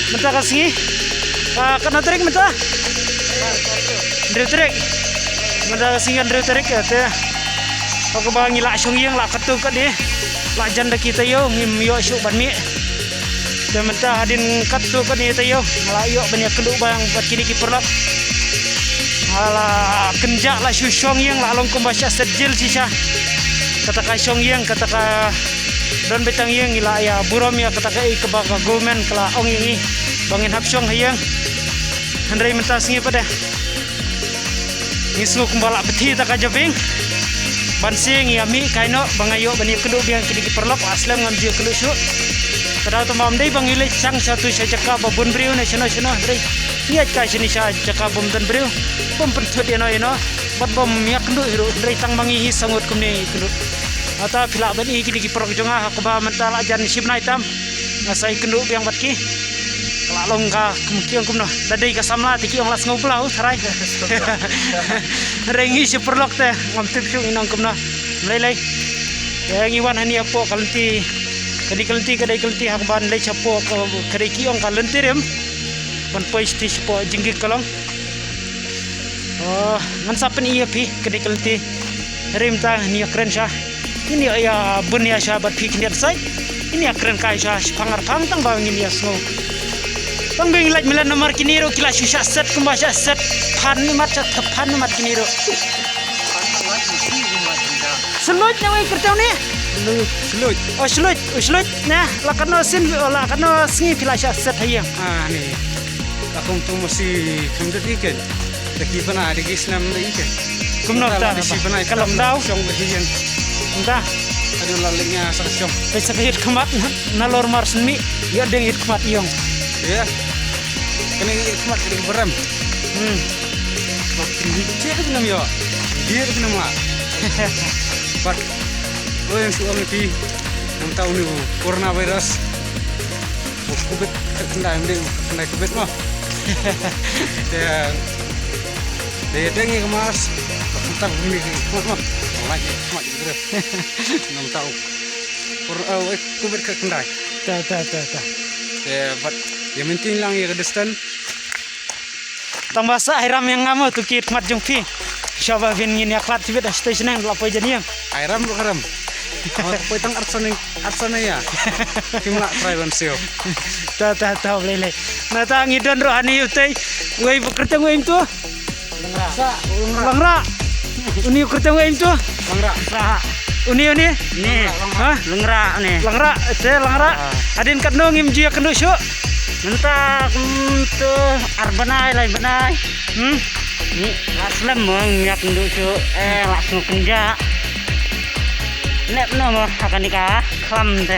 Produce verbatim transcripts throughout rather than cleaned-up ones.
Mynta ka sngi, ah, katno tarik mynta? Hynriew tarik. Mynta ka sngi hynriew tarik, eh, te. Haba ngi la shong ïing la katto katne, la jan da ki taïew, ngim ïoh shuh ban mih. Te mynta hadien katto katne taïew, la ïoh ban ïakynduh biang bad kine ki paralok. La kynjah la shu shong ïing, la long kumba shah set jel shisha. Kata ka shong ïing, kata ka don beit tang ïing, ngi la ïa burom ïa kata kaei kaba ka government ka la ong ïa ngi ba ngin hap shong ha ïing. Hynrei mynta sngi pat de ngi sngew kumba la pynthih ta ka jabieng. Ban sing ïa mih kai noh ba nga ïoh ban ïakynduh biang kine ki paralok, la slem ngam ju ïakynduh shuh. Ka daw tang ba ym dei ba ngi leit tang sha tu sha jaka ba bun briew ne shano shano, hynrei ngi ïaid kai shane sha jaka bym don briew, bym pynthut ïano ïano bad bym ïakynduh hi ruh, hynrei tang ba ngi hi sa ngut kumne ïakynduh. Nangta phi lah ban i kine ki paralok jong nga ha kaba mynta la jan shi bnai tam nga sa ïakynduh biang bad ki. Ka la long ka kum ki ong kumno, da dei ka samla te ki ong la sngew bla u tharai. Hynrei ngi shi paralok te ngam tip shuh ngin ong kumno. Ym lei lei. Ïa ngi wan hangne hapoh ka lynti. Kane ka lynti ka dei ka lynti ha kaba leit shapoh ka, ka dei ki ong ka lynti rim. Ban poi shatei shapoh jingkit ka long. Oh, ngan sa pyni ïa phi kane ka lynti. Rim ta ngin ïa kren sha. Ngin ïa, ïa bun ïa sha bad phi khyndiat sai. Ngin ïa kren kai sha shaphang arphang tang ba ngin ïa sngew. Tang ba ngin lait mlan namar kine ruh ki la shu shah set kumba shah set. Phan ni mat shah thep phan ni mat kine ruh. Shloj ne wei kyrteng ne? Shloj. Oh, shloj, oh, shloj. Nah, la katno sien, la katno sngi phi la shah set ha ïing? Ah, ni. Ka kum tu masi kham dut iken. Da ki bana da ki snam da iken. Kumno ta da si bana ka lockdown. Shong da hi ïing. Kumta. Ada la lenya sa shong. Pei sa ka ïit khmat na, na lor mar sni. Ïa deng ïit khmat ïong. Ïa. Kane ïit khmat kane baram. Hmm. Bak ni cek nam ïa. Dia nam ma. Bak. Oi, su ong ti. Nang tahu ni coronavirus. Covid khyndai, mdei khyndai Covid mo. Te, te deng ïa ka mask, ba kumta kumne ki khmat mo. Lai ki khmat ki bro. Nang tau. Por, eh, Covid khyndai. Ta, ta, ta, ta. Te bad ïa maintain lang ïa ka distance. Tang ba sa ai ram ïa nga mo tu ki khmat jong phi. Sha ba phin ngin ïa khlad tibit ha station nang la poi jan ïing. Ai ram ruh ka ram. Poi tang arsan, arsan ïa. Kim lah try ban siew. Ta, ta, ta, lei lei. Nangta ngi don ruh hangne utei. Wei ba kyrteng wei mynta? Langra. Langra. Uni kyrteng wei mynta? Langra. Uni, uni? Ni. Ha? Langra ni. Langra, te Langra. Ah. Hadien katno ngim ju ïakynduh shuh? Mynta, mm, tu ar bnai, lai bnai. Hmm? Ni, la slem mo ngim ïakynduh shuh. Eh, la sngew kynjah. Nep no mo ha kane ka khlam te.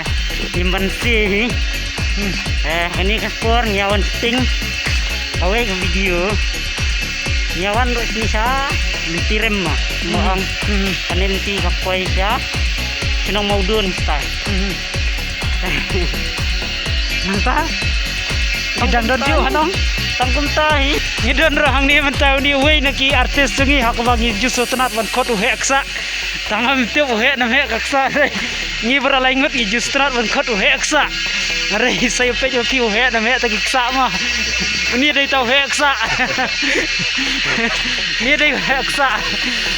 Ngim ban sie hi. Hmm. Eh, kane ka por ngi ïa wan shooting. Kawei ka video. Ngi ïa wan ruh shane sha lynti rem mo. Mo ong. Hmm. Kane lynti ka poi sha shnong Mawdun style. Hmm. Nangta? Ngi dang don ju hanong. Tang kumta hi. Ngi don ruh hangne mynta uni uwei na ki artist jong ngi ha kaba ngi ju sngewtynnat ban khot u heh ksah. Tang ngam tip u heh nam heh ka ksah. Ngi ba la lai ngut ngi ju sngewtynnat ban khot u heh ksah. Hynrei sa ïa peit ba phi u heh nam heh ta ki ksah ma. Uni dei ta u heh ksah. Ni dei heh ksah.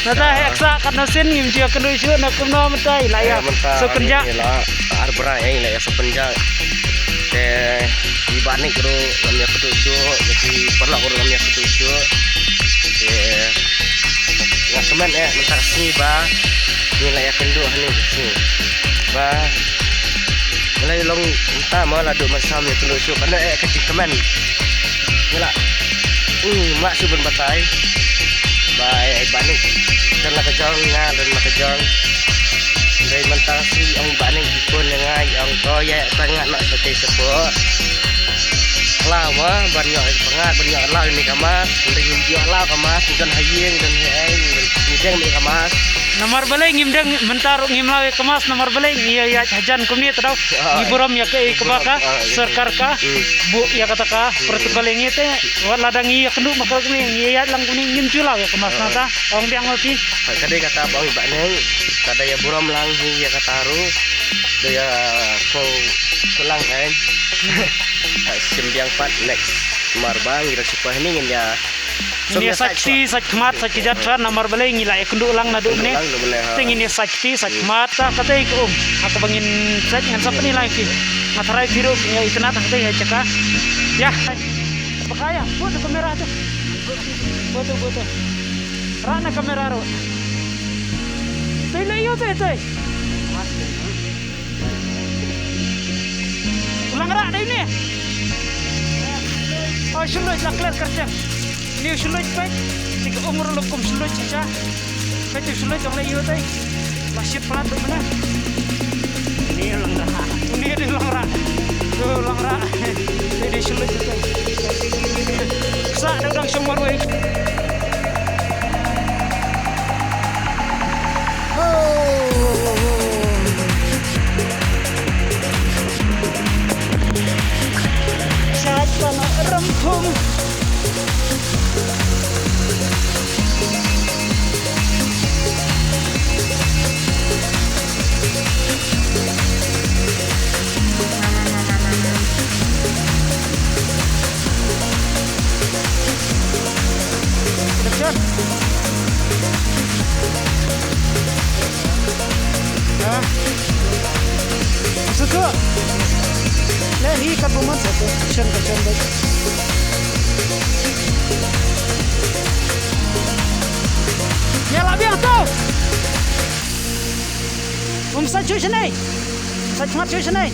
Nangta heh ksah katno sien ngim ju ïakynduh shuh na kumno mynta i la ïa. Eh, mynta so kynjah. Ni la ar bnai i la ïa so kynjah. Te i Bah Nik ruh ngam ïakynduh shuh, ïa ki paralok ruh ngam ïakynduh shuh. Te nga kmen eh mynta ka sngi ba ngi la ïakynduh hangne ka sngi. Ba ngi la long mynta ma la duh mynta sam ïakynduh shuh, kane eh ka jingkmen. Ngi la, mm, ma shu ban batai. Ba, eh, Bah Nik don la ka jong, nga don la ka jong. Dei mynta si ong Bah Nik i phone ïa nga, i ong to ïa tang nga na sa te support. Law ma ban ïoh ka pyngat, ban ïoh law ïa ka mask, dei ngim ïoh law ka mask, don ha ïing, don ha ïing, ngim deng ïa ka mask. Namar balei ngim deng, mynta ruh ngim law ïa ka mask, namar balei ngi ïa ïaid hajan kumne te daw. Ngi burom ïa kaei kaba ka sorkar ka buh ïa kata ka protocol ïa ngi te, wat lada ngi ïakynduh ma ka kumne ngi ïaid lang kumne ngim ju law ïa ka mask nangta. Ong biang ma phi. Ka dei kata ba ong i Bah Nik, ka dei ïa burom lang hi ïa kata ruh. Dei ïa ko, ko lang kan. Ka shim biang pat next. Mar ba ngi da shu poi hangne ngin ïa, ngin ïa sait kti, sait khmat, sait kjat pat namar balei ngi la ïakynduh lang naduh mynne. Te ngin ïa sait kti, sait khmat, ta kata ka um. Ha kaba ngin sait ngan sa pyni lang ïa phi. Nga tharai phi ruh phin ïa itynnad ha kata ka jaka. Ïa. Baka ïa, buh tu kamera tu. Buh tu, buh tu. Rah na kamera ruh. Te leh ïa te, te. U Langrah dei ne. Oh, shluit la kler kyrteng. Ni u shluit peit. Ti ka um ruh la kum shluit shisha. Peit u shluit dang leh ïa u tei. La shit plat tu mana. Ni u Langrah. Ni dei u Langrah. Tu Langrah. Dei dei shluit tu tei. Sa dang dang shong marwei. Shait pano rempung. Lecet. Ha? Suka. Leh hi kat bumat satu. Shen ka shen dek. Ïa la biang tu. Um sa chu shenai. Sa chmat chu shenai.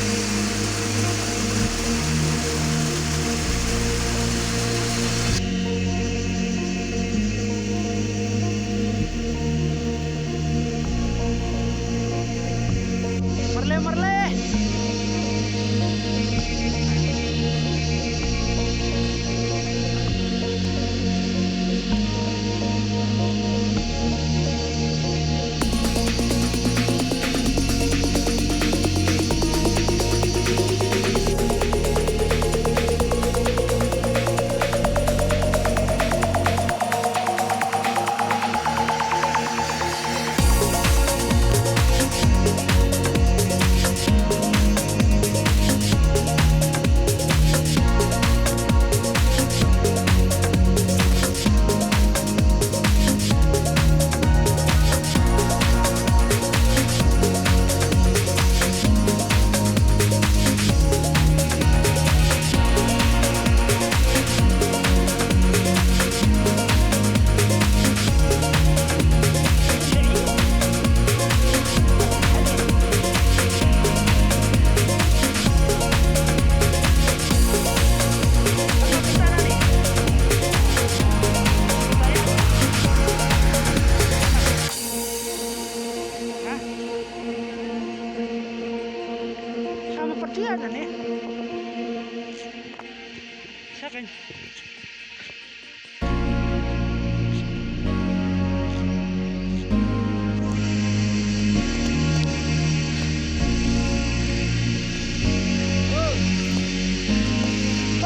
Marle, marle. Sama pertian ni. Siapa ini?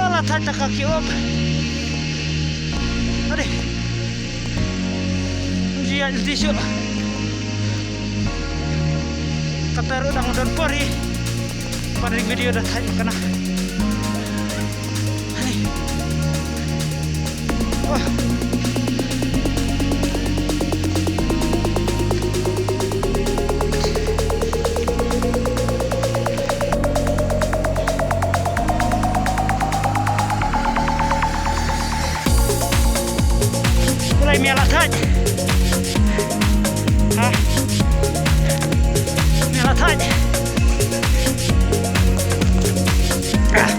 Ala thait ta ka ki op. Ade. Ji ya ti shu. Kata ruh dang don por hi. Pan ring video da thait kana. Lai mia la thait. Ha. Mia la thait. Ah.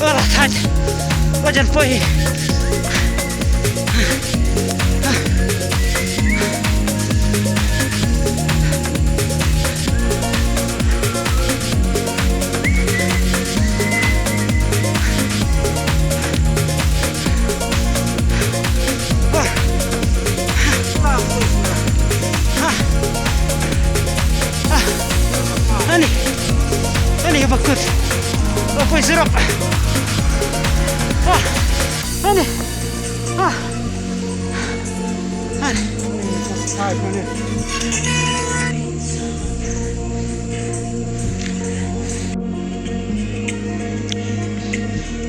Oh, la thait. Oh, jan poi. Ani, ani, bakut. Apa isi rap? Ah, ani, ah, ani.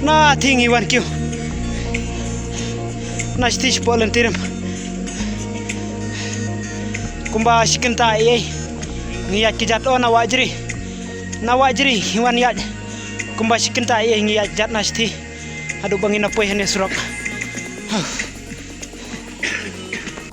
Na thi ngi wan kiew. Na shithi shapoh lynti rim. Kumba shi kynta ei ei. Ngi ïaid ki jat o na Wahjri. Na Wahjri ngi wan ïaid. Kumba shi kynta ei ei ngi ïaid jat na shithi. Haduh ba ngin ïa poi hane surok.